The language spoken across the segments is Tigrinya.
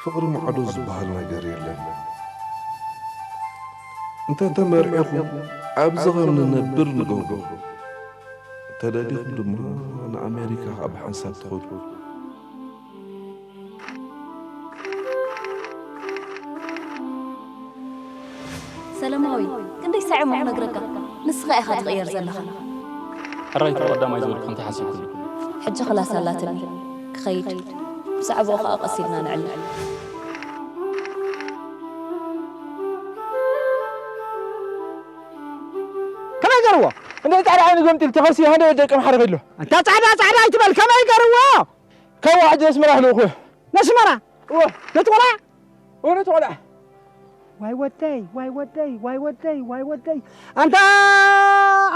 ፍቕሪ ማዕዶ ዝበሃል ነገር የለን። እንተ ተመርዒኹም ኣብዚ ከም ንነብር ንገብሮ። እንተ ደሊኹም ድማ ንኣሜሪካ ኣብ ሓንሳብ ትኸዱ። ሰለማዊ፣ ክንደይ ሳዕ እሞ ክነግረካ? ንስኻ ኢኻ ትቕየር ዘለኻ። ሕራይ እቲ ቀዳማይ ዝበልኩ እንታይ ሓሲብኩሉ? ሕጂ ክላስ ኣላትኒ ክኸይድ፣ ብዛዕባኡ ኸኣ ቀስ ኢልና ነዕልል። ከመይ ገርዎ? እንደ ጻዕዳ ዓይኒ ገምጢል ተኸሲ ሃደ ደቂ ምሓረ ከሎ። ኣንታ ጻዕዳ ጻዕዳ ኣይትበል፣ ከመይ ገርዎ? ከዋ ሕጂ ነስመራ ኣለኹ። ነስመራ? እወ። ነቲ ቆልዓ? እወ፣ ነቲ ቆልዓ። ዋይ ወደይ፣ ዋይ ወደይ፣ ዋይ ወደይ፣ ዋይ ወደይ። ኣንታ፣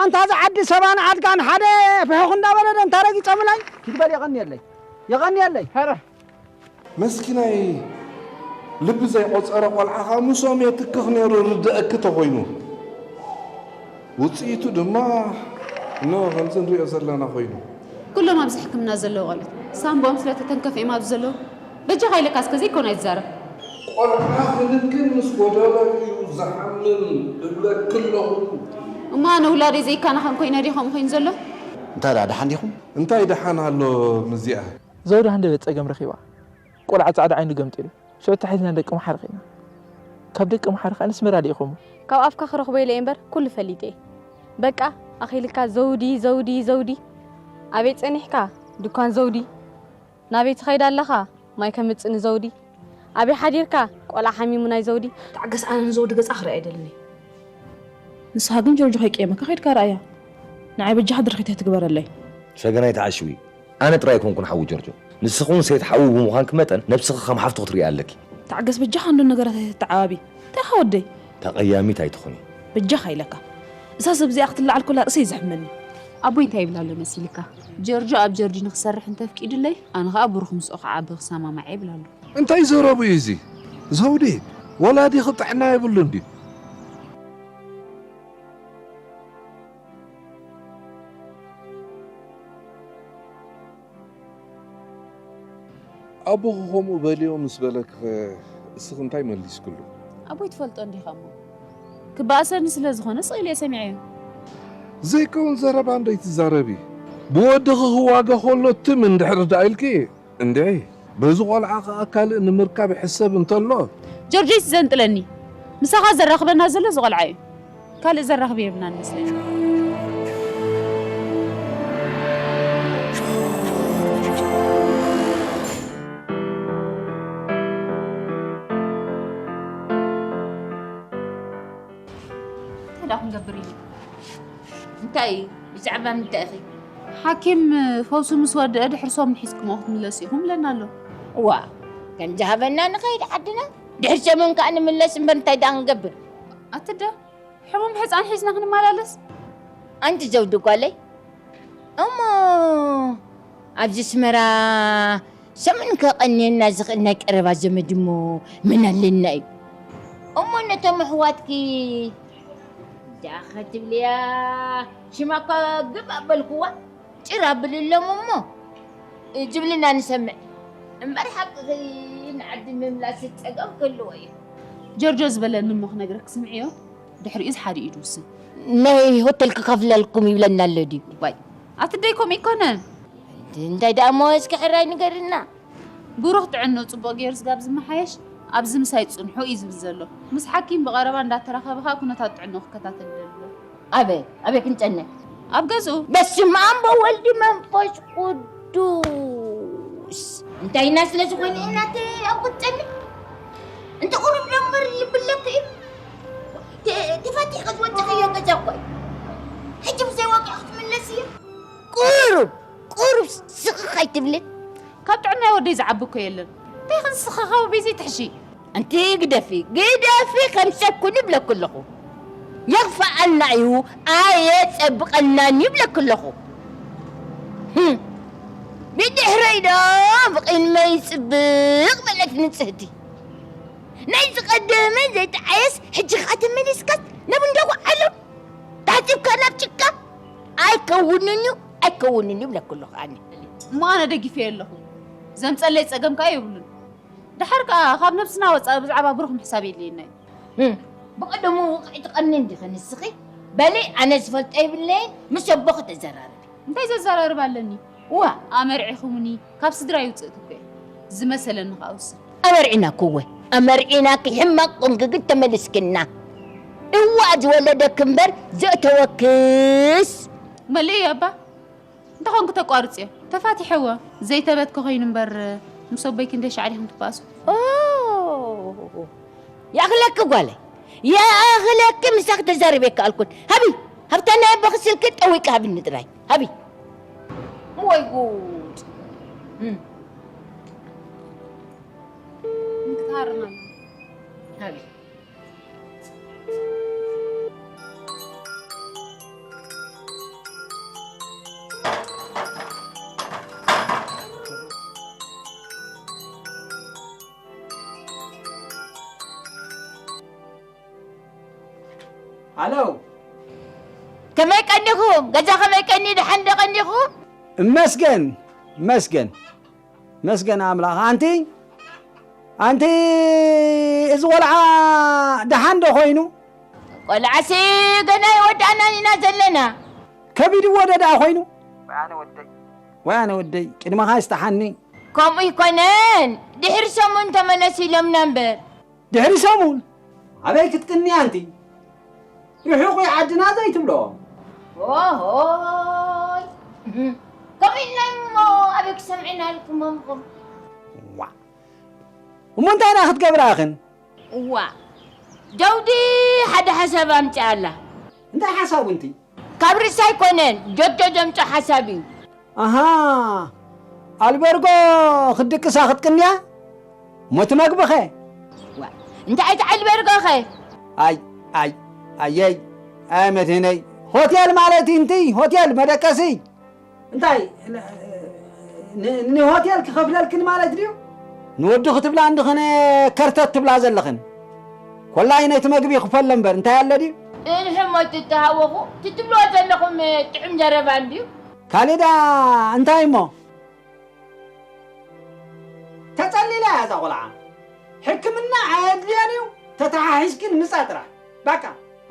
ኣንታ እዚ ዓዲ ሰባን ዓድጋን ሓደ ፍሕኹ እንዳበለ ዶ እንታ ረጊጾምላይ? ኪድ በል የቐንየለይ። የቐንየለይ። ሐረ። መስኪናይ ልቢ ዘይቆጸረ ቆልዓ ኸኣ ምስኦም የትክኽ ነይሩ ርድኣኪ ተኾይኑ። ውጽኢቱ ድማ እነሆ ከምዚ ንሪኦ ዘለና ኾይኑ። ኩሎም ኣብዚ ሕክምና ዘለዉ ቆልዑት ሳንቦኦም ስለ ተተንከፈ እዮም ኣብዚ ዘለዉ። በጃኻ ኢለካ እስከ ዘይኮነ ኣይትዛረብ። ቆልዓ ክንክን ምስ ጎደሎ እዩ ዝሓምም እብለኪ ኣለኹ። እሞ ኣነ ውላደይ ዘይከናኸን ኮይነ ድየ ከምኡ ኮይኑ ዘሎ? እንታይ ደኣ ደሓን ዲኹም? እንታይ ደሓን ኣሎ ምስዚኣ? ዘውዲ ሃንደበት ጸገም ረኺባ። ቆልዓ ጻዕዳ ዓይኑ ገምጢሉ። ሽዑ ተታሒዝና ደቂ መሓሪ ኸድና። ካብ ደቂ መሓሪ ኸኣ ነስመራ ልኢኾሞ። ካብ ኣፍካ ክረኽቦ ኢለ እየ እምበር ኩሉ ፈሊጠ እየ። በቃ ኣኺልካ ዘውዲ ዘውዲ ዘውዲ። ኣበይ ጸኒሕካ ድኳን ዘውዲ። ናበይ ትኸይድ ኣለኻ ማይ ከምጽእ ንዘውዲ። ኣበይ ሓዲርካ ቆልዓ ሓሚሙ ናይ ዘውዲ። ተዓገስ ኣነ ንዘውዲ ገጻ ክርኢ ኣይደልን እየ። ንስኻ ግን ጆርጆ ከይቀየመካ ከይድካ ረኣያ። ንዓይ በጃኻ ድርኺት ኣይትግበረለይ። ሰገናይ ተዓሽዊ ኣነ ጥራይ ኣይኮንኩን ሓዊ ጆርጆ፣ ንስኺ እውን ሰይቲ ሓዉ ብምዃንኪ መጠን ነብስኺ ከም ሓፍቱ ክትርእያ ኣለኪ። ተዓገስ በጃኻ እንዶ ነገራት ኣይተተዓባቢ። እንታይ ኢኻ ወደይ? ተቐያሚት ኣይትኹኒ። በጃኻ ኢለካ። እዛ ሰብ እዚኣ ክትለዓል ኮላ ርእሰይ እዩ ዘሕመኒ። ኣቦይ እንታይ ይብል ኣሎ መሲልካ? ጀርጆ ኣብ ጀርዲን ክሰርሕ እንተፍቂዱለይ ኣነ ኸኣ ብሩኽ ምስኡ ክዓቢ ክሰማማዕ እየ ይብል ኣሎ። እንታይ ዘረቡ እዩ እዚ? ዘውዲ፣ ወላዲኺ ጥዕና የብሉን ድዩ? ኣቦኺ ከምኡ በልዮ ምስ በለኪኸ እስኺ እንታይ መሊስክሉ? ኣቦይ ትፈልጦ እንዲኻ እሞ ክበኣሰኒ ስለ ዝኾነ ስቕ ኢለ እየ ሰሚዐዮ። ዘይከውን ዘረባ እንዶ ኣይትዛረቢ። ብወድኺ ክዋገ ከሎ ትም እንድሕር ደኣ ኢልኪ እንድዒ። በዚ ቆልዓ ኸኣ ካልእ ንምርካብ ይሕሰብ እንተሎ። ጆርጆ ኣይትዘንጥለኒ። ምሳኻ ዘራኽበና ዘሎ እዚ ቆልዓ እዩ። ካልእ ዘራኽብ የብልናን መስለኒ። እንታይ ደኣ ክንገብር ኢና? እንታይ እዩ? ብዛዕባ ምንታይ ኢኺ? ሓኪም ፈውሱ ምስ ወደአ ድሕሪ ሰሙን ሒዝክሞ ክትምለሱ ኢኹም ኢለና ኣሎ። እዋ፣ ከምዚ ሃበና ንኸይድ ዓድና፣ ድሕሪ ሰሙን ከኣ ንምለስ እምበር እንታይ ደኣ ክንገብር? ኣቲ ኣደ፣ ሕሙም ሕጻን ሒዝና ክንመላለስ? ኣንቲ ዘውዲ ጓለይ፣ እሞ ኣብዚ ኣስመራ ሰሙን ከቐንየና ዝኽእል ናይ ቀረባ ዘመድ እሞ መን ኣለና እዩ? እሞ ነቶም ኣሕዋትኪ ደኣ ኸትብልያ ሽማ እኳ ግብ ኣበልክዋ። ጭር ኣብልሎም እሞ ዝብልና ንሰምዕ እምበር ሓቅኺ ንዓዲ ምምላስ ጸገም ክህልዎ እዩ። ጆርጆ ዝበለኒ እሞ ክነግረኪ ስምዕዮ፣ ድሕሪኡስ ሓዲኡ ድውስን። ናይ ሆተል ክኸፍለልኩም ይብለና ኣሎ ድዩ? ዋይ ኣቲ ደይ ከምኡ ኣይኮነን። እንታይ ደኣ እሞ እስኪ ሕራይ ንገርና። ብሩኽ ጥዕንኡ ጽቡቕ ገይሩ ስጋብ ዝመሓየሽ ኣብዚ ምሳይ ጽንሑ እዩ ዝብል ዘሎ። ምስ ሓኪም ብቐረባ እንዳተራኸበ ከኣ ኩነታት ጥዕንኡ ክከታተል ይደሊ ኣሎ። ኣበይ ኣበይ ክንጸንሕ? ኣብ ገዝኡ። በስመ ኣብ ወወልድ መንፈስ ቅዱስ። እንታይ ኢና ስለ ዝኾነ ኢና እቲ ኣብኡ ክንጸንሕ? እንተ ቁሩብ ዶ እምበር ይብለኩ እዩ። ተ- ተፈቲሕካ ዝወደቐዮ ገዛ እኮ እዩ። ሕጂ ብዘይ ወግዒ ክትምለስ እዩ። ቁሩብ ቁሩብ ስቕቕ ኣይትብልን? ካብ ጥዕናይ ወደይ ዝዓቢ እኮ የለን። እንታይ ክንስኻ ከባቢ ዘይትሕሺ? ኣንቲ ግደፊ ግደፊ ከም ሰብ ኩኒ ይብለኪ ኣለኹ። የኽፍኣና እዩ ኣየጸብቐናን እዩ ይብለኪ ኣለኹ። ህም። ብድሕረይ ዶ ብቕድመይ ጽብቕ በለት ንጽህቲ። ናይ ዝቐደመ ዘይጠዓየስ ሕጂ ኸኣ ተመሊስካስ ናብ እንዳ ጓዓሎ ተዓጺብካ ናብ ጭቃ። ኣይከውንን እዩ ኣይከውንን እዩ ይብለኪ ኣለኹ ኣነ። እሞ ኣነ ደጊፈዮ ኣለኹ። ዘምጸለይ ጸገም ከኣ የብሉን። ድሓር ከኣ ካብ ነብስና ወጻኢ ብዛዕባ ብሩኽ ምሕሳብ የድልየና እዩ። እም፣ ብቐደሙ ውቕዒ ትቐኒ እንዲኺ ንስኺ? በሊ ኣነ ዝፈልጦ የብለይን፣ ምስ ኣቦኺ ተዘራረቢ። እንታይ ዘዘራርብ ኣለኒ? እዋ። ኣመርዒኹምኒ፣ ካብ ስድራይ ውጽእቲ እኮ እየ። ዝመሰለኒ ከኣ ውስን። ኣመርዒናኪ እወ፣ ኣመርዒናኪ፣ ሕማቕ ቁንግግት ተመሊስክና። እዋ ዝወለደኪ እምበር ዘእተወክስ። መለይ ኣባ፣ እንተኾንኩ ተቋርጽዮ። ተፋቲሐዎ። ዘይተበትከ ኮይኑ እምበር፣ ምስ ኣቦይ ክንደይ ሻዕሪ ኢኹም ትባእሱ? ኦ፣ ይኣኽለኪ ጓለይ፣ ይኣኽለኪ፣ ምሳኺ ተዛሪበ ኣይከኣልኩን። ሃቢ፣ ሃብታ ናይ ኣቦኺ ስልኪ ጠዊቂ ሃብኒ ጥራይ። ሃቢ። ወይ ጉድ። እም። ክትሃርም ኣለዋ። ሃቢ። ሃሎ። ከመይ ቀኒኹም? ገዛ ከመይ ቀኒ? ደሓን ዶ ቀኒኹም? እመስገን፣ እመስገን፣ እመስገን ኣምላኽ። ኣንቲ፣ ኣንቲ፣ እዚ ቆልዓ ደሓን ዶ ኮይኑ? ቆልዓሲ ገና ይወዳእናን ኢና ዘለና። ከቢድዎ ዶ ደኣ ኮይኑ? ወይ ኣነ ወደይ፣ ወይ ኣነ ወደይ፣ ቅድመኻ ይስተሓኒ። ከምኡ ይኮነን፣ ድሕሪ ሰሙን ተመለስ ኢሎምና እምበር። ድሕሪ ሰሙን? ኣበይ ክትቅንያ ኣንቲ? ርሑቕ እዩ ዓድና ዘይትብሎ። ኦሆይ። ከምኡ ኢልና እሞ ኣበይ ክሰምዕና ኢልኩሞም ኢኹም? ዋ። እሞ እንታይ ኢና ክትገብራ ኢኽን? ዋ። ዳውዲ ሓደ ሓሳብ ኣምጽኣላ። እንታይ ሓሳቡ ኣንቲ? ካብ ርእሳ ኣይኮነን፣ ጆርጆ ዘምጾ ሓሳብ እዩ። ኣሃ፣ ኣልበርጎ ክትድቅሳ ክትቅንያ? እሞ እቲ መግብኸ? ዋ፣ እንታይ እቲ ኣልበርጎኸ? ኣይ፣ ኣይ፣ ኣየይ፣ ኣይ መድህነይ፣ ሆቴል ማለት እዩ፣ እንቲ ሆቴል መደቀሲ። እንታይ፣ ን-፣ ን-፣ ንሆቴል ክኸፍለልክን ማለት ድዩ? ንወዲ ክትብላ እንድኸነ ከርተት ትብላ ዘለኽን። ኮላይ ነቲ መግቢ ይኽፈሎ እምበር እንታይ ኣሎ ድዩ? እንሕሞ ትተሃወኹ፣ ትትብልዎ ዘለኹም ጥዑም ዘረባ እንድዩ። ካልእ ደኣ እንታይ እሞ? ተጸሊላ እያ እዛ ቆልዓ። ሕክምና ኣየድልያን እዩ፣ ተተሓሒዝኪ ንምጻእ ጥራሕ። በቃ፣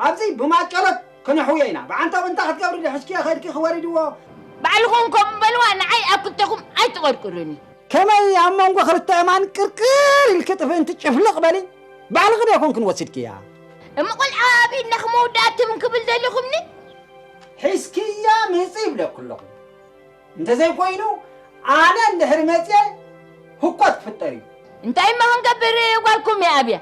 ኣብዚ ብማጨሎት ክነሕውዮ ኢና። ብዓንተብ እንታይ ክትገብሪ ድሕዝኪዮ ከድኪ ክወሪድዎ? ባዕልኹም ከምኡ በልዋ፣ ንዓይ ኣብ ክልተኹም ኣይትቐርቅሩኒ። ከመይ ኣብ መንጎ ክልተ እማን ቅርቅር ኢልኪ ጥፍእንቲ ጭፍልቕ በሊ? ባዕልኺ ዶ ኣይኮንክን ወሲድክያ? እሞ ቆልዓ ኣብ ኢድና ክመውዳእትም ክብል ዘለኹምኒ? ሒዝክያ ምጺ ይብለኩ ኣለኹ። እንተዘይኮይኑ፣ ኣነ እንድሕር መጽየ፣ ህኮት ክፍጠር እዩ። እንታይ እሞ ክንገብር፣ ጓልኩም እያ ኣብያ?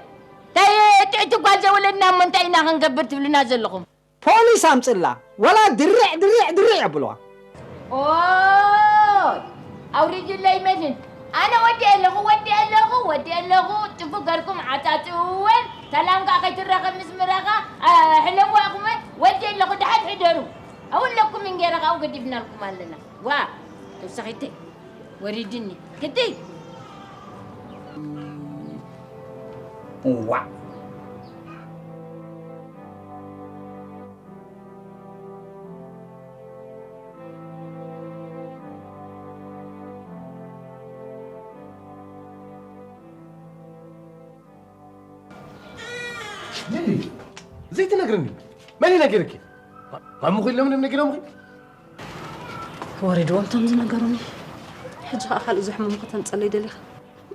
እንታይ ጥዕቲ ጓል ዘይወለድና እሞ እንታይ ኢና ክንገብር ትብሉና ዘለኹም? ፖሊስ ኣምጽላ፣ ወላ ድርዕ፣ ድርዕ፣ ድርዕ የብልዋ። ኦይ፣ ኣውሪድለይ መድን። ኣነ ወዲ ኣለኹ፣ ወዲ ኣለኹ፣ ወዲ ኣለኹ፣ ጥፉ ገርኩም ዓጻጽወን፣ ሰላም ከኣ ከይትረኸብ ምስ ምረኻ፣ ኣ፣ ሕለዋ ኢኹም፣ ወዲ ኣለኹ፣ ደሓን ሕደሩ። ኣውለኩም እንጌራ ከኣ ገዲፍናልኩም ኣለና። ዋ፣ ተውሳኺተይ፣ ወሪድኒ። ክትይ። ዋ። ሊሊ፣ ዘይትነግርኒ መን እዩ ነጊርኪ? ማሙኺ ኢሎምኒ ነጊሮምኺ? ወሪድዎም እቶም ዝነገሩኒ። ሕጂ ኸኣ ካልእ ዘሕምሙ ከተምጸለይ ደሊኻ?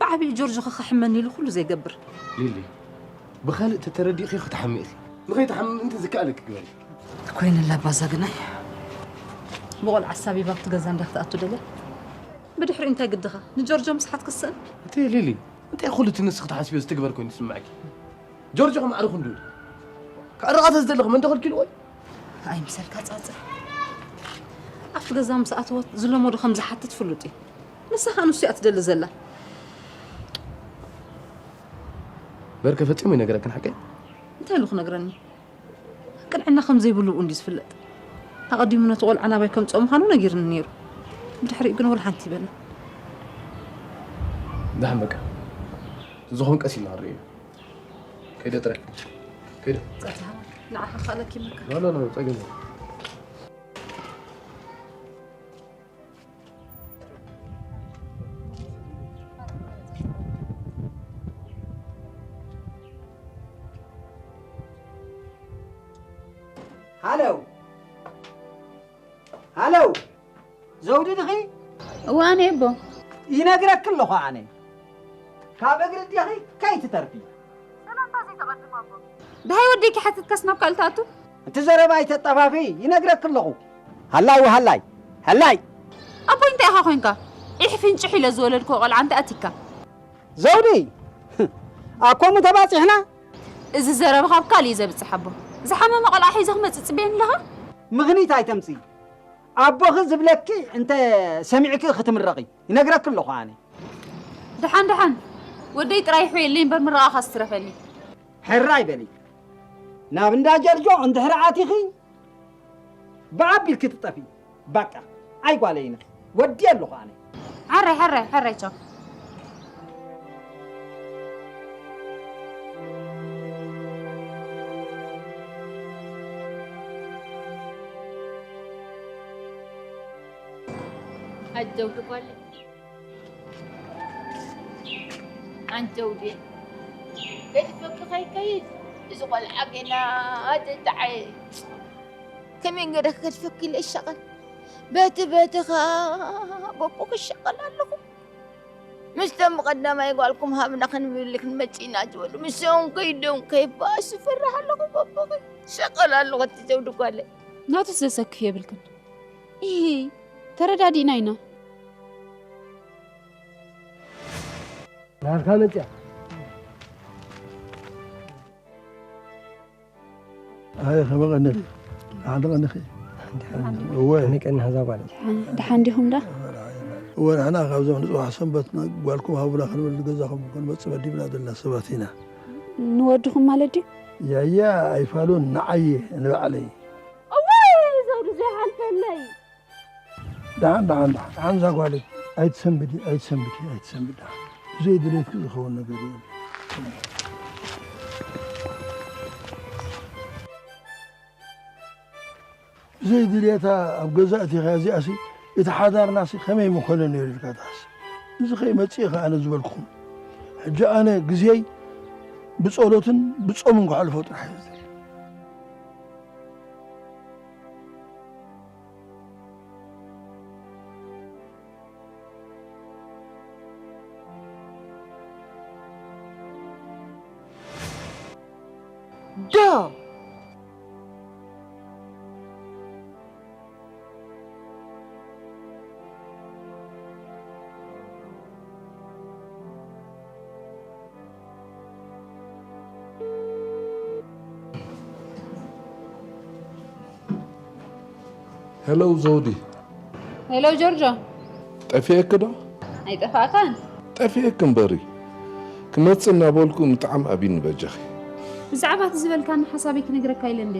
ብዓቢኡ ጆርጆ ኸ ክሕመኒ ኢሉ ኩሉ ዘይገብር። ሊሊ፣ ብኻልእ ተተረዲእኺ ክትሓሚ ኢኺ። ንኸይትሓሚ ምእንቲ ዝከኣለኪ ግበሪ። ኮይንላ ባዛ ግናይ። ብቖልዓ ኣሳቢባ ኣብቲ ገዛ እንዳ ክትኣቱ ደልያ። ብድሕሪኡ እንታይ ግድኻ? ንጆርጆ ምስሓት ክስእን? እቲ ሊሊ፣ እንታይ ኩሉ እቲ ንስኺ ትሓስብዮ ዝትግበር ኮይኑ ዝስምዐኪ? ጆርጆ ከም ዓርኹ እንድዩ። ክዕረቓ ተዝደሊ ከመን ተኸልኪልዎ እዩ? ኣይምሰልካ ጻጸ። ኣብቲ ገዛ ምስ ኣተወት ዝለመዶ ከም ዝሓትት ፍሉጥ እዩ። ንሳ ኸኣ ንሱ እያ ትደሊ ዘላ። በርከ ፈጺሙ ይነገረክን ሓቀይ? እንታይ ኢሉ ክነግረኒ? ቅንዕና ከም ዘይብሉ ብኡ እንድዩ ዝፍለጥ። ኣቐዲሙ ነቲ ቆልዓ ናባይ ከምጽኦ ምዃኑ ነጊርኒ ነይሩ። ብድሕሪኡ ግን ወላ ሓንቲ ይበልና። ደሓን በቃ። ዝኸውን ቀስ ኢልና ክንርእዮ። ከይደ ጥራይ። ከይደ። ጸጋ፣ ንዓኻ ካልእ ይመካ። ኖ፣ ኖ፣ ኖ፣ ጸገም የለን። ሃለው፣ ሃለው፣ ዘውዲ ድኺ? እዋ፣ ኣነ ኣቦ። ይነግረኪ ኣለኹ ኣነ። ካብ እግሪ እዴኺ ከይትተርፊ። ሰላምታ ዘይተቐድም ኣቦ። ደሃይ ወደይ ክሓትትካስ ናብ ካልእ ትኣቱ? እቲ ዘረባ ኣይተጣፋፊ፣ ይነግረኪ ኣለኹ። ሃላይ ወሃላይ፣ ሃላይ! ኣቦይ፣ እንታይ ኢኻ ኮይንካ? ዒሕ ፍንጭሕ ኢለ ዝወለድክዎ ቆልዓ እንታይ ኣቲካ? ዘውዲ! ኣኮሙ ተባጺሕና? እዚ ዘረባ ካብ ካልእ እዩ ዘብጽሕ ኣቦ። ዝሓመመ ቆልዓ ሒዘ ክመጽእ ጽበየኒ ኣለኻ? ምኽኒት ኣይተምጽኢ። ኣቦኺ ዝብለኪ እንተ ሰሚዕኪ ክትምረቒ። ይነግረኪ ኣለኹ ኣነ። ደሓን ደሓን። ወደይ ጥራይ ይሕወየለይ እምበር ምርቓኻ ዝትረፈኒ። ሕራይ በሊ። ናብ እንዳ ጀርጆ እንድሕር ኣቲኺ ብኣቢልኪ ትጠፊ። በቃ። ኣይ ጓለይ ነኺ። ወዲ ኣለኹ ኣነ። ሕራይ፣ ሕራይ፣ ሕራይ፣ ቻው። ኣጀው ትጓለ። ኣንጀው ድየ ገድፈኪ ከይከይድ፣ እዚ ቆልዓ ገና ደደዓየ። ከመይ ገይረ ክገድፈኪ ኢለ ይሻቐል። በቲ በቲ ኸኣ በቦ ክሻቐል ኣለኹ። ምስቶም ብቐዳማይ ጓልኩም ሃብና ክንብል ክንመጽእ ኢና ዝበሉ፣ ምስኦም ከይዶም ከይበኣሱ እፈርሕ ኣለኹ። በቦ ክሻቐል ኣለኹ። እቲ ዘውዲ ጓለይ። ናቱስ ዘሰክፍ የብልክን። ኢሂ፣ ተረዳዲእና ኢና። ናትካ መጽያ። ኣይ፣ ከመይ ቀኒኺ? ደሓን ቀኒኺ? እወ። ከመይ ቀኒኻ እዛ ጓል? ደሓን፣ ደሓን ዲኹም ዳ? እወ፣ ንሕና ካብዞም ንጽባሕ ሰንበት ጓልኩም ሃቡና ክንብል ንገዛኹም ክንመጽእ መዲብና ዘለና ሰባት ኢና። ንወድኹም ማለት ድዩ? ያያ ኣይፋሉን፣ ንዓየ፣ ንባዕለይ። እዋይ፣ ዘውዲ ዘይሓልፈለይ። ደሓን፣ ደሓን፣ ደሓን፣ ደሓን፣ እዛ ጓለይ፣ ኣይትሰንብዲ፣ ኣይትሰንብዲ፣ ኣይትሰንብዲ፣ ደሓን። ብዘይ ድሌትኪ ዝኸውን ነገር የለን። ብዘይ ድሌታ ኣብ ገዛ ኣቲኻ እዚኣሲ፣ እቲ ሓዳርናሲ ከመይ ምኾነ ነይሩ ኢልካ ትሓስብ? እዚ ከይመጽእ ኢኻ ኣነ ዝበልኩኹም። ሕጂ ኣነ ግዜይ ብጸሎትን ብጾምን ክሕልፎ ጥራሕ እየ ዝደሊ። ዶ ሄሎ ዘውዲ። ሄሎ ጆርጆ። ጠፊኤኪ ዶ? ኣይጠፋእካን። ጠፊኤኪ እምበሪ። ክመጽእ እናበልኩ ምጥዓም ኣብዩኒ በጃኺ። ብዛዕባ እቲ ዝበልካኒ ሓሳበይ ክነግረካ ኢለ እንዴ።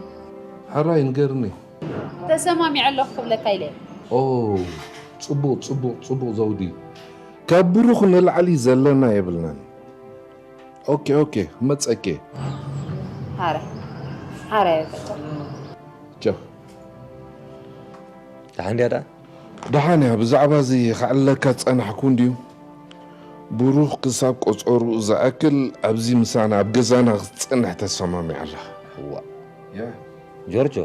ሕራይ ንገርኒ። ተሰማሚዐ ኣለኹ ክብለካ ኢለ። ኦ፣ ጽቡቕ፣ ጽቡቕ፣ ጽቡቕ ዘውዲ። ካብ ብሩኽ ንላዕሊ ዘለና የብልናን። ኦኬ፣ ኦኬ፣ ክመጸኪ። ሓረ፣ ሓረ በቃ። ቻው። ደሓን ድያ ደኣ? ደሓን እያ። ብዛዕባ እዚ ከዕልለካ ዝጸናሕኩ እንድዩ። ብሩኽ ክሳብ ቆጸርኡ ዝኣክል ኣብዚ ምሳና ኣብ ገዛና ክትጸንሕ ተሰማሚዓ ኣላ። እዋእ። ያ። ጆርጆ፣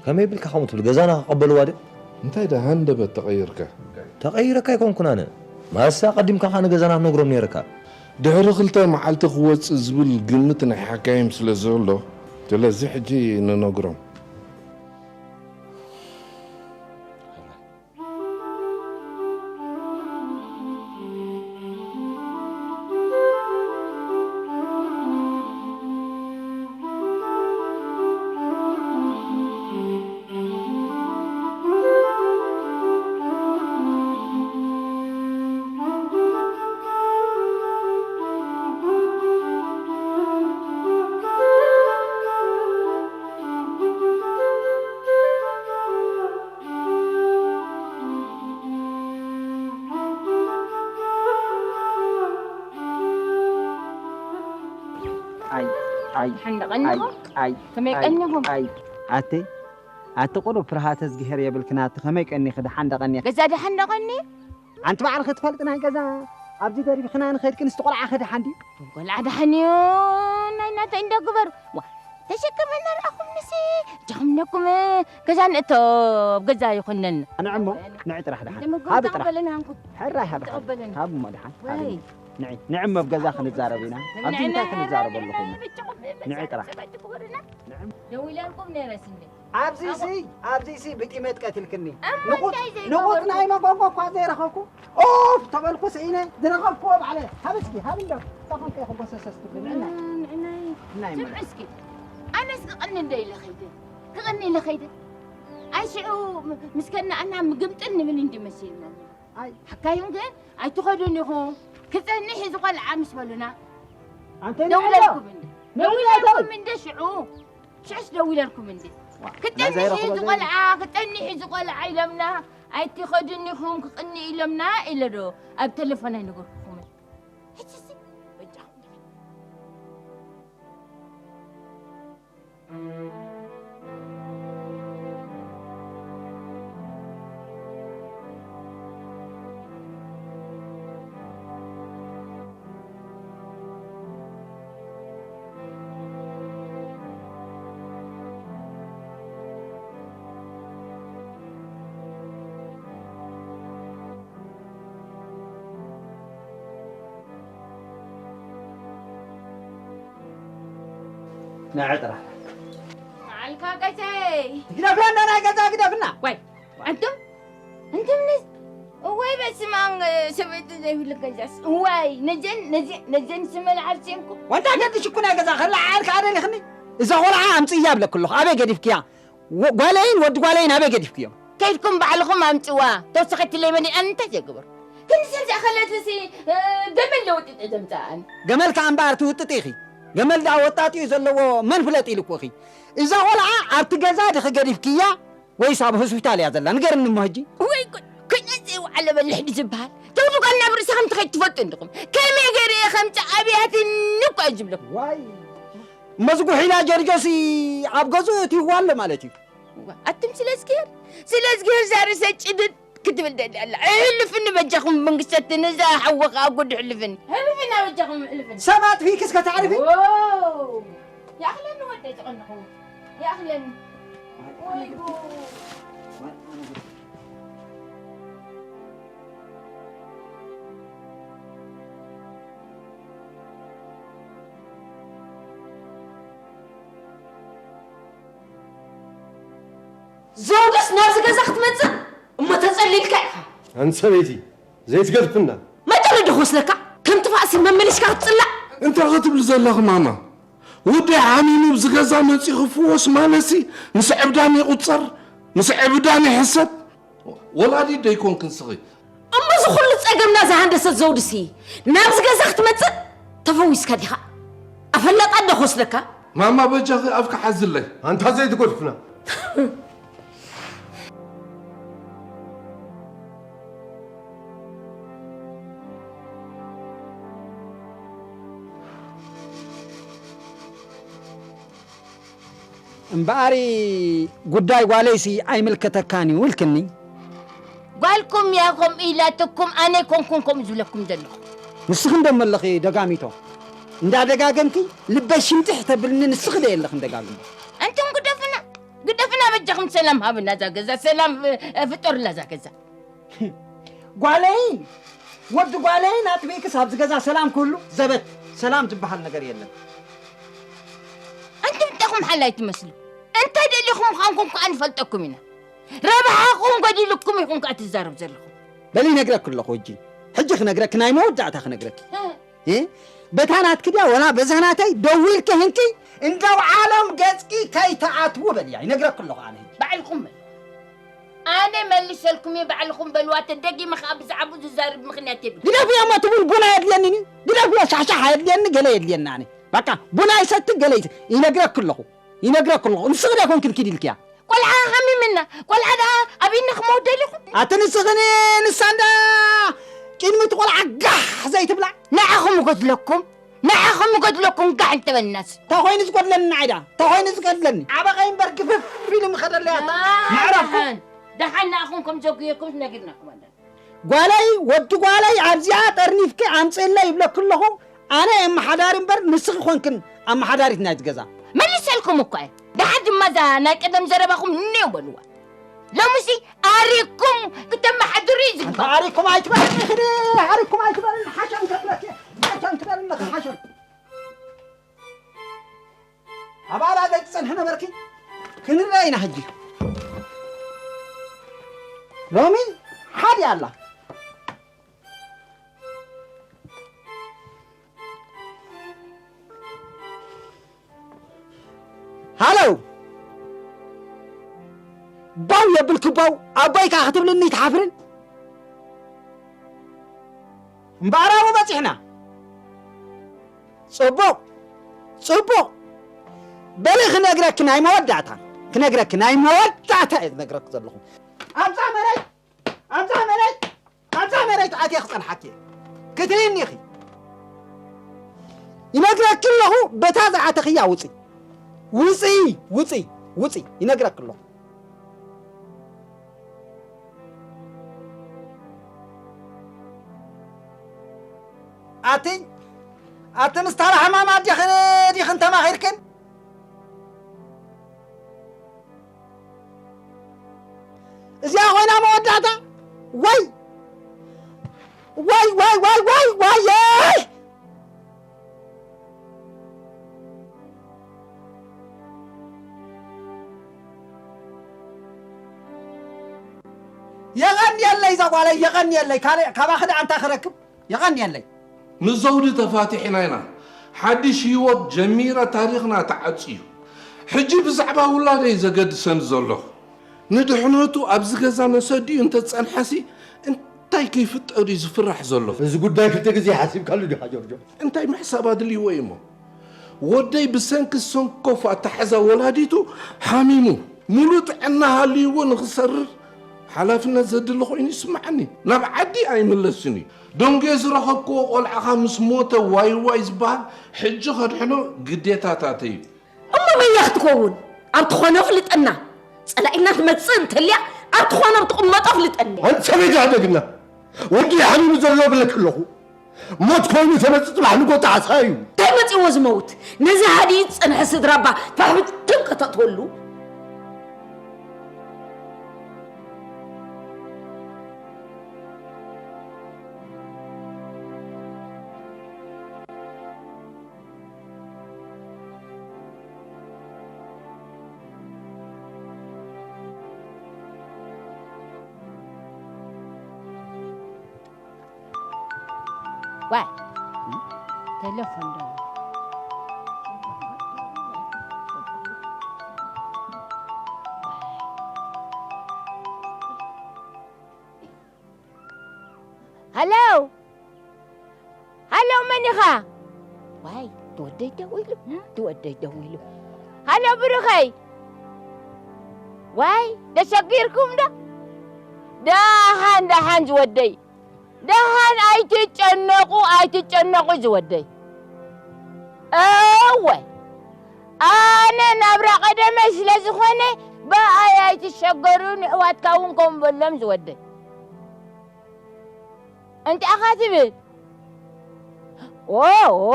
ከመይ ኢልካ ከምኡ ትብል? ገዛና ክቐበልዋ ድዮም? እንታይ ደኣ ሃንደበት ተቐይርካ? ተቐይረካ ኣይኮንኩን ኣነ። ማለትስ ኣቐዲምካ ከኣ ንገዛና ትነግሮም ነይርካ። ድሕሪ ክልተ መዓልቲ ክወጽእ ዝብል ግምት ናይ ሓካይም ስለ ዘሎ፣ ስለዚ ሕጂ ንነግሮም። ኣይ፣ ኣይ፣ ሓንደቐኒ ኣይ፣ ኢኹም? ኣይ፣ ከመይ ኣይ፣ ቀኒኹም? ኣይ፣ ኣቲ፣ ኣቲ ቁሩብ ፍርሃተ እዝግሄር የብልክን ኣቲ፣ ከመይ ቀኒኺ? ደሓን ደቐኒ? ገዛ ደሓን ደቐኒ? ኣንቲ ባዕልኺ ትፈልጢ ናይ ገዛ፣ ኣብዚ ደርቢኽና ንኸይድ ክንስቲ ቆልዓ ከ ደሓን ድዩ? ቆልዓ ደሓን እዩ፣ ናይ ናተይ እንዶ ግበር። ዋ፣ ተሸከመና ርኣኹምንሲ፣ ጃኹም ነኩም ገዛ ንእቶ፣ ገዛ ይኹነን። ንዕሞ፣ ንዒ ጥራሕ ደሓን። ደሞ ሃቢ ጎንታ ጥራሕ። በለና እንኩ። ሕራይ ሃቢ፣ ሃቢ። ተቐበለኒ። ሃቢ እሞ ደሓን፣ ሃቢ። ወይ። ንዒ፣ ንዕሞ ኣብ ገዛ ክንዛረብ ኢና። ኣብዚ ንዒ፣ እንታይ ንዒ፣ ክንዛረብ ንዒ፣ ኣለኹም? ንዒ፣ ብጭቑ፣ ንዒ ጥራሕ። ብጭቑ፣ ብጭቑ፣ ብጭቑ፣ ንዒ። ደዊለልኩም ነይረ ስኒ። ኣብዚሲ፣ ኣብዚሲ ብጢመት ቀትልክኒ። እሞ ንቑጽ-፣ እንታይ ዘይገበርኩ? ንቑጽ ናይ መጎጎ እኳ ዘይረኸብኩ። ኦፍ ተበልኩ ስኢነ ዝረኸብክዎ ባዕለ። ሃብ እስኪ፣ ሃብ እንዶ። እታ ኮንከ ክጎሰሰስ ትብል ንዕናይ። ንዕናይ። ናይ ስምዒ ማለት። እስኪ። ኣነስ ክቕኒ እንደ ኢለ ኸይደ። ክቕኒ ኢለ ኸይደ። ኣይ ሽዑ ም-፣ ምስ ከነኣና ምግምጥል ንብል እንዲ መሲልና። ኣይ። ሓካይም ግን ኣይትኸዱን ኢኹም። ክጸንሕ እዩ ዝቖልዓ ምስ በሉና። ኣንተ ንዕዶ። ደውለልኩም እንደ። ንዕዶ ደውለልኩም ደው። እንደ ሽዑ። ሽዑስ ደዊለልኩም እንዴ? ዋ፣ ክጠንሕ ናዘይ እዩ ረኽቦ ዝቆልዓ፣ ክጠንሕ እዩ ዝቆልዓ ኢሎምና፣ ኣይትኸዱን ኢኹም ክቕኒ ኢሎምና ኢለ ዶ ኣብ ቴሌፎን ኣይነገርኩኹምን? ሕጂሲ በጃኹም ደሓን። ንዒ ጥራሕ። መዓልካ ገዛይ። ግደፍና፣ እንዳ ናይ ገዛ ግደፍና። ዋይ፣ ኣንቱም፣ ኣንቱም ንስ-፣ እዋይ በስመ ኣብ፣ ሰበይቲ ዘይብሉ ገዛስ። እዋይ፣ ነጀን፣ ነጀን፣ ነጀን ስመን ዓርሴምኩ። ወንታ ገዲ ሽኩ ናይ ገዛ ከላ ዓል ከኣ ደሊኽኒ። እዛ ቆልዓ ኣምጽእያ ብለክ ኣለኹ። ኣበይ ገዲፍክያ? ወ-፣ ጓለይን ወዲ ጓለይን ኣበይ ገዲፍክዮም? ከይድኩም ባዕልኹም ኣምጽዋ። ተወሰኸትለይ መሊኣን እንታይ ዘይገበርኩ? ክንዲ ሰብዚ ኣኸለትሲ፣ እ፣ ገመል ለውጢ ተዘምጽኣን። ገመል ከኣ እምበኣር ትውጥጥ ኢኺ። ገመል ደኣ ወጣጢኡ ዘለዎ መን ፍለጥ ኢልኩ ኢኺ። እዛ ቆልዓ ኣብቲ ገዛ ድኺ ገዲፍክያ ወይስ ኣብ ሆስፒታል እያ ዘላ? ንገርኒ እሞ ሕጂ። ወይ ጉድ! ኩናት ዘይወዓለ በልሕ ድዩ ዝበሃል? ተውዲ ጓል ናብ ርእስኻ ምትኸይድ ትፈልጡ እንዲኹም። ከመይ ገይረ እየ ከምጽእ ኣብያትኒ እኮ እዩ ዝብለኩም። ዋይ! እሞ እዚ ጉሒላ ጀርጆሲ ኣብ ገዝኡ እትይዋ ኣሎ ማለት እዩ። እዋ፣ ኣቱም ስለ እዝግሄር፣ ስለ እዝግሄር እዛ ርእሰ ጭድድ ክትብል ደሊ ኣላ። እሕልፍኒ በጃኹም መንግስተትን እዛ ሓወኻ ኣጉድ እሕልፍኒ። እሕልፍና በጃኹም እሕልፍኒ። ሰብ ኣጥፊእክስ ከተዕርፊ? ዎ! ይኣኽለኒ ወደይ ዝቐንኹ። ይኣኽለኒ። ወይ ጉድ። ዘውድስ ናብዚ ገዛ ክትመጽእ እሞ ተጸሊልካ ኢኻ። ኣንቲ ሰበይቲ፣ ዘይትገድፍና። መጠኑ ዶ ክወስደካ? ከም ጥፋእሲ መመሊስካ ክትጽላእ? እንታይ ክትብሊ ዘለኺ ማማ? ወደይ ሓሚሙ ኣብዚ ገዛ መጺኡ ክፍወስ ማለትሲ ምስ ዕብዳን ይቑጸር፣ ምስ ዕብዳን ይሕሰብ። ወላዲት ዶ ኣይኮንክን ንስኺ? እሞ እዚ ኩሉ ጸገምና ዝሃንደሰት ዘውድሲ ናብዚ ገዛ ክትመጽእ ተፈዊስካ ዲኻ? ኣፈላጣ ዶ ክወስደካ? ማማ በጃኺ ኣፍኪ ሓዝለይ። ኣንታ ዘይትጎድፍና። እምበኣሪ ጉዳይ ጓለይሲ ኣይምልከተካን እዩ ኢልክኒ። ጓልኩም እያ ከምኡ ኢላትኩም፣ ኣነ ኣይኮንኩን ከምኡ ዝብለኩም ዘለኹ። ንስኺ እንዶ እሞ ኣለኺ ደጋሚቶ። እንዳደጋገምኪ ልበይ ሽምጥሕ ተብልኒ ንስኺ ዶ የለኽን ደጋግሞ። ኣንቱም ግደፉና፣ ግደፉና በጃኹም ሰላም ሃቡና እዛ ገዛ፣ ሰላም፣ እ፣ ፍጠሩላ እዛ ገዛ። ጓለይን ወዲ ጓለይን ኣጥቢእክስ ኣብዚ ገዛ ሰላም ክህሉ ዘበት፣ ሰላም ዝበሃል ነገር የለን። ኣንቱም እንታኹም ሓላይ ትመስሉ? እንታይ ደሊኹም ምዃንኩም ከኣ ንፈልጠኩም ኢና። ረብሓኹም ጎዲልኩም ኢኹም ከኣ ትዛረብ ዘለኹም። በሊ ይነግረኪ ኣለኹ ሕጂ። ሕጂ ክነግረኪ፣ ናይ መወዳእታ ክነግረኪ። እ? እ? በታ ናትኪ ድያ ወላ በዛ ናተይ ደዊልኪ ህንኪ እንዳው ዓለም ገጽኪ ከይትኣትዉ በልያ። ይነግረኪ ኣለኹ ኣነ ሕጂ። ባዕልኩም በል። ኣነ መልሰልኩም እየ፣ ባዕልኹም በልዋ። ተደጊመ ኸኣ ብዛዕባኡ ዝዛረብ ምኽንያት የብሉን። ግደፍዮ እሞ ትብል ቡና የድልየኒ፣ ግደፍዮ ሻሕሻሕ የድልየኒ፣ ገለ የድልየኒ ኣነ። በቃ ቡና ይሰቲ፣ ገለ ይስ-፣ ይነግረኪ ኣለኹ፣ ይነግረኪ ኣለኹ። ንስኺ ዶ ኮንክን ኪድ ኢልክያ? ቆልዓ ሃሚምና፣ ቆልዓ ደኣ ኣብይና ክመውት ደሊኹም? ኣቲ ንስኽን ንሳ እንዳ ቅድሚ እቲ ቆልዓ ጋሕ ዘይትብላ? ንዓኹም እጎድለኩም፣ ንዓኹም እጎድለኩም ጋሕ እንተበልናስ። እንታይ ኮይኑ ዝጎድለኒ ንዓይ ደኣ? እንታይ ኮይኑ ዝጎድለኒ? ዓበቐይ እምበር ግፍፍ ኢሉ ምኸደለይ ኣታ። ደሓን፣ መዕረፍኩም። ደሓን፣ ደሓን ንዓኹም ከም ዘጉየኩም ነጊርናኩም ኣለና። ጓለይ፣ ወዲ ጓለይ ኣብዚኣ ጠርኒፍኪ ኣምፅእለይ ይብለኪ ኣለኹ። ኣነ የመሓዳሪ እምበር ንስኺ ኮንክን ኣመሓዳሪት ናይዚ ገዛ። መልሰ ኢልኩም እኮ እየ። ደሓር ድማ እዛ ናይ ቀደም ዘረባኹም እኒኦ በልዋ። ሎምሲ ኣሪኩም ክተመሓድሩ እዩ ኣንታ ዝግባእ። ኣሪኩም ኣይትበል፣ ኣሪኩም ኣይትበል፣ ሓሻም ከብለኪ፣ ሓሻም ትበል ኣለኺ፣ ሓሻም። ኣባላ ዘይትጸንሒ ነበርኪ፣ ክንረኣ ኢና ሕጂ። ሎሚ ሓዲ ኣላ። ሃለው! ባው የብልኪ ባው፣ ኣቦይ ከኣ ክትብልኒ ትሓፍርን? እምበኣር ኣብኡ በጺሕና። ጽቡቕ፣ ጽቡቕ። በሊ ክነግረኪ ናይ መወዳእታ፣ ክነግረኪ ናይ መወዳእታ እየ ዝነግረኪ ዘለኹ። ኣብዛ መሬት ኣብዛ መሬት፣ ኣብዛ መሬት ኣትየ ክጸንሓኪ እየ። ክትሪኒ ኢኺ። ይነግረኪ ኣለኹ፣ በታ ዝኣተኽያ ውጺ። ውጺ፣ ውጺ፣ ውጺ፣ ይነግረኪ ኣለኹ። ኣቲ፣ ኣቲ ምስ ታራ ሕማም ኣዴኺ ዲኽን ተማኺርክን? እዚኣ ኮይና መወዳእታ? ወይ! ወይ፣ ወይ፣ ወይ፣ ወይ፣ ወይ! የቐንየለይ እዛ ጓለይ፣ የቐንየለይ። ካልእ ካባኺ ደኣ እንታይ ክረክብ? የቐንየለይ። ንዘውዲ ተፋቲሕና ኢና። ሓድሽ ህይወት ጀሚረ፣ ታሪኽና ተዓጽዩ። ሕጂ ብዛዕባ ውላደይ ዘገድሰኒ ዘሎ፣ ንድሕነቱ ኣብዚ ገዛ መሰዲኡ እንተዝጸንሐሲ እንታይ ከይፍጠር እዩ ዝፍራሕ ዘሎ? እዚ ጉዳይ ክልተ ግዜ ሓሲብካሉ ዲኻ ጆርጆ? እንታይ ምሕሳብ ኣድልይዎ እዩ እሞ? ወደይ ብሰንኪ ሰንኮፍ ኣተሓዛ ወላዲቱ ሓሚሙ፣ ሙሉእ ጥዕና ሃልይዎ ንኽሰርር ሓላፍነት ዘድሊ ኮይኑ ይስምዓኒ። ናብ ዓዲ ኣይምለስን እዩ። ደንጉየ ዝረኸብክዎ ቆልዓኻ ምስ ሞተ ዋይ ዋይ ዝበሃል ሕጂ ከድሕኖ ግዴታታተይ እዩ። እሞ በያ ክትከውን ኣብ ትኾኖ ፍልጠና። ጸላኢና ትመጽእ እንተልያ ኣብ ትኾኖ ትቕመጦ ፍልጠኒ። ኣንቲ ሰበይቲ ኣደግና፣ ወዲ ሓሚሙ ዘሎ ብለክ ኣለኹ። ሞት ኮይኑ ተመጽእ ጽባሕ ንጎ ጣዕሳ እዩ። እንታይ መጺእዎ ዝመውት? ነዚ ሃዲኡ ዝጸንሐ ስድራ እባ ፋሕ ብትን ከተእትወሉ። ዋይ፣ ቴሌፎን ደወለ። ሃሎ፣ ሃሎ፣ መን ኢኻ? ዋይ፣ ትወደይ ደዊሉ፣ ትወደይ ደዊሉ። ሃሎ፣ ብሩኸይ። ዋይ፣ ተሸጊርኩም ዶ? ደሓን፣ ደሓን ዝወደይ። ደሓን ኣይትጨነቑ፣ ኣይትጨነቑ ዝወደይ። እወ፣ ኣነ ናብራ ቀደመይ ስለ ዝኾነ፣ ብኣይ ኣይትሸገሩ፣ ንሕዋትካ እውን ከምኡ በሎም ዝወደይ። እንታይ ኢኻ ትብል? ኦ፣ ኦ፣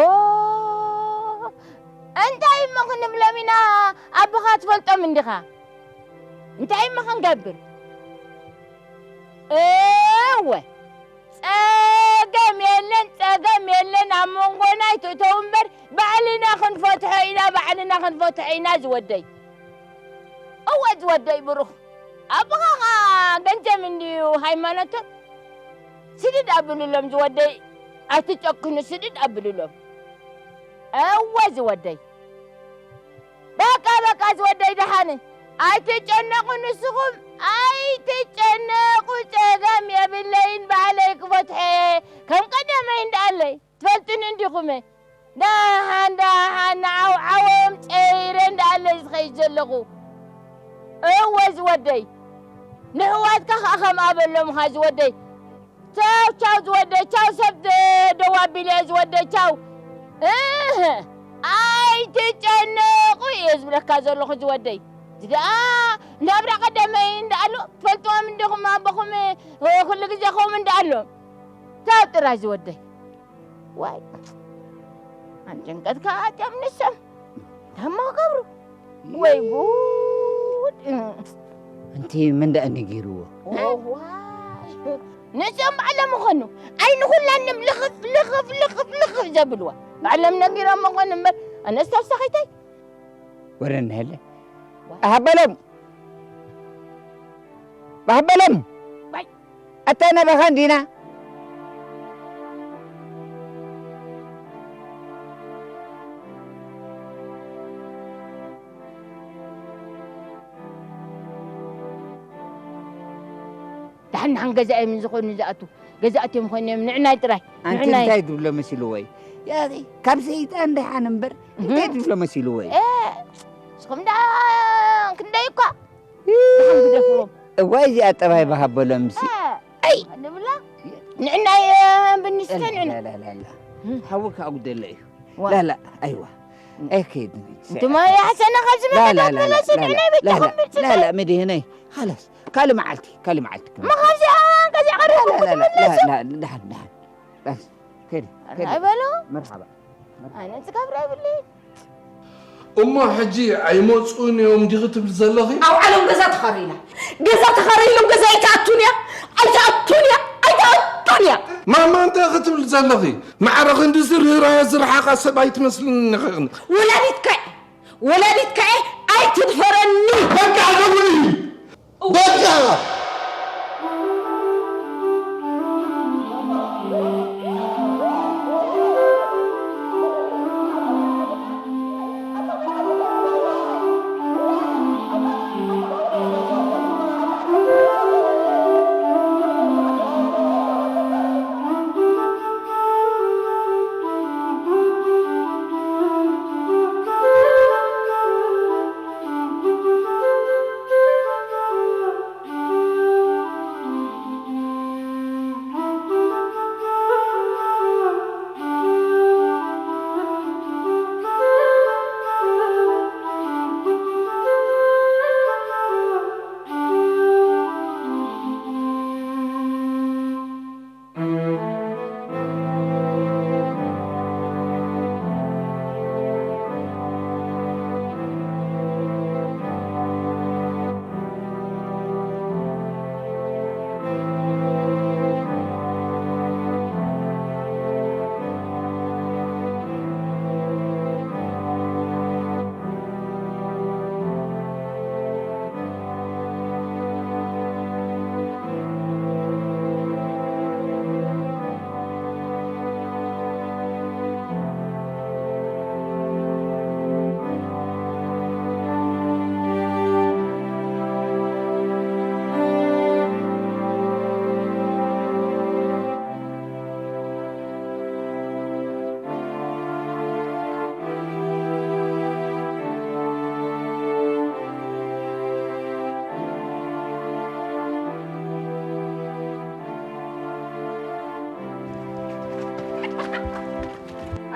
እንታይ እሞ ክንብሎም ኢና? ኣቦኻ ትፈልጦም እንዲኻ። እንታይ እሞ ክንገብር? እወ፣ ጸገም የለን፣ ጸገም የለን። ኣብ መንጎና ኣይትእተው እምበር፣ ባዕልና ክንፈትሖ ኢና፣ ባዕልና ክንፈትሖ ኢና ዝወደይ። እወ ዝወደይ ብሩኽ፣ ኣቦኻ ኸኣ ገንዘብ እንድዩ ሃይማኖቶም። ስድድ ኣብሉሎም ዝወደይ፣ ኣይትጨክኑ፣ ስድድ ኣብሉሎም። እወ ዝወደይ። በቃ፣ በቃ ዝወደይ ደሓን። ኣይትጨነቑ ንስኹም፣ ኣይትጨነቑ፣ ጸገም የብለይን፣ ባዕለይ ክፈትሖ እየ። ከም ቀደመይ እንዳኣለይ፣ ትፈልጡኒ እንዲኹም። ደሓን፣ ደሓን፣ ንዓውዓዎም ጸይረ እንዳኣለይ ዝኸይድ ዘለኹ። እወ ዝወደይ። ንሕዋትካ ኸኣ ከምኣ በሎምኻ ዝወደይ። ቻው፣ ቻው ዝወደይ፣ ቻው ሰብ ደ-፣ ደው ኣቢለ እየ ዝወደይ፣ ቻው። እህ፣ ኣይትጨነቑ እየ ዝብለካ ዘለኹ ዝወደይ። እዚ ደኣ ናብራ ቀደመይ እንዳኣሎ፣ ትፈልጥዎም እንዲኹም ኣቦኹም፣ እ፣ ኩሉ ግዜ ከምኡ እንዳኣሎ። ቻው ጥራይ ዝወደይ። ዋይ፣ ኣን ጭንቀት ከኣ ኣትዮም ንሶም። ታሞ ክገብሩ። ወይ ጉድ። እንቲ መን ደኣ ነጊርዎ? ንሶም ባዕሎም ምኾኑ። ኣይ ንኹላንም ልኽፍ ልኽፍ ልኽፍ ልኽፍ ዘብልዋ ባዕሎም ነጊሮም ምኾኑ እምበር፣ ኣነስ ተወሳኺተይ። ወረ እንሄለ ኣሃበሎም ኣሃበሎም። ኣታ ናባኻ እንዲና። ደሓን ደሓን ገዛ እዮም ዝኾኑ ዝኣቱ። ገዛ ኣትዮም ኾይኖም ንዕናይ ጥራይ። ኣንቲ ንዕናይ። እንታይ ድብሎ መሲልዎ እዩ? ያ፣ ካብ ሰይጣን ደሓን እምበር እንታይ ድብሎ መሲልዎ እዩ? እ፣ ንስኹም ደኣ ክንደይ እኳ። ደሓን ግደፍዎም። እዋይ እዚኣ ጠባይ በሃበሎም ሲ። እ፣ ኣይ። ንብላ። ንዕናይ ብንስተን ንዕና። ላላላላ። ሓዊ ከዓ ጉደለ እዩ። ዋ። ላላ፣ ኣይዋ። ኣይከይድን እዩ። እንትማ ያሕሰና ካብዚ ላላ፣ መደዳ ላላ፣ ተመለሱ፣ ላላ፣ ንዕናይ ቤት ላላ፣ ተኸምብር ላላ፣ ትኽእል። መድህነይ። ሓላስ፣ ካልእ መዓልቲ፣ ካልእ መዓልቲ ክመለስ። መኻብዚ፣ አ፣ ከዚ ዓረፍ ላላ፣ ክትመለሱ። ላላ፣ ላላ፣ ላላ፣ ላላ። በስ፣ ከይደ፣ ከይደ። ኣይ በሎ። መርሓባ። ኣነ ጽጋብ ዶ ይብለይ? እሞ ሕጂ ኣይመጹን እዮም ዲኺ ትብል ዘለኺ? ኣውዓሎም ገዛ ተኻረይላ። ገዛ ተኻረይሎም ገዛ ኣይትኣቱን እያ። ኣይትኣቱን እያ። ኣይትኣቱን እያ። ማማ እንታይ ኢኺ ትብል ዘለኺ? ማዕረ ክንድዚ ርህራሄ ዝረሓቓ ሰብ ኣይትመስልን ኢኺ። ወላዲትካ እየ። ወላዲትካ እየ። ኣይትድፈረኒ። በቃ ተውኒ። በቃ።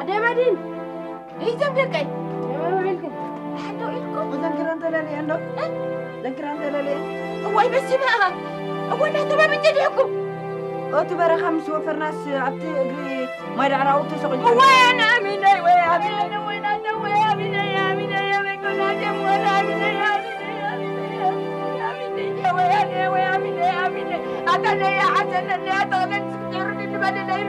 ኣደይ መዲን፣ እዞም ደቀይ፣ ደመ ውዒልክን? ደሓን ዶ ኢልኩም? እዘን ክረን ተለልየን ዶ? እ? እዘን ክረን ተለልየን? እዋይ በስመ ኣብ! እዋይ እናተባብጨ ዲኹም? እቲ በረኻ ምስ ወፈርናስ ኣብቲ እግሪ ማይ ዳዕሮ ተሰቒልኩ። እዋይ ኣነ ኣሚነይ፣ ወይ ኣሚነይ፣ ወይ ናተ፣ ወይ ኣሚነይ፣ ኣሚነይ፣ ኣበይ ኮና ደም፣ ወይ ኣሚነይ፣ ኣሚነይ፣ ኣሚነይ፣ ኣሚነይ፣ ኣሚነይ፣ ወይ ኣነ፣ ወይ ኣሚነይ፣ ኣሚነይ፣ ኣታ ነይ፣ ኣታ ነይ፣ ኣታ ነይ፣ ኣታ ነይ፣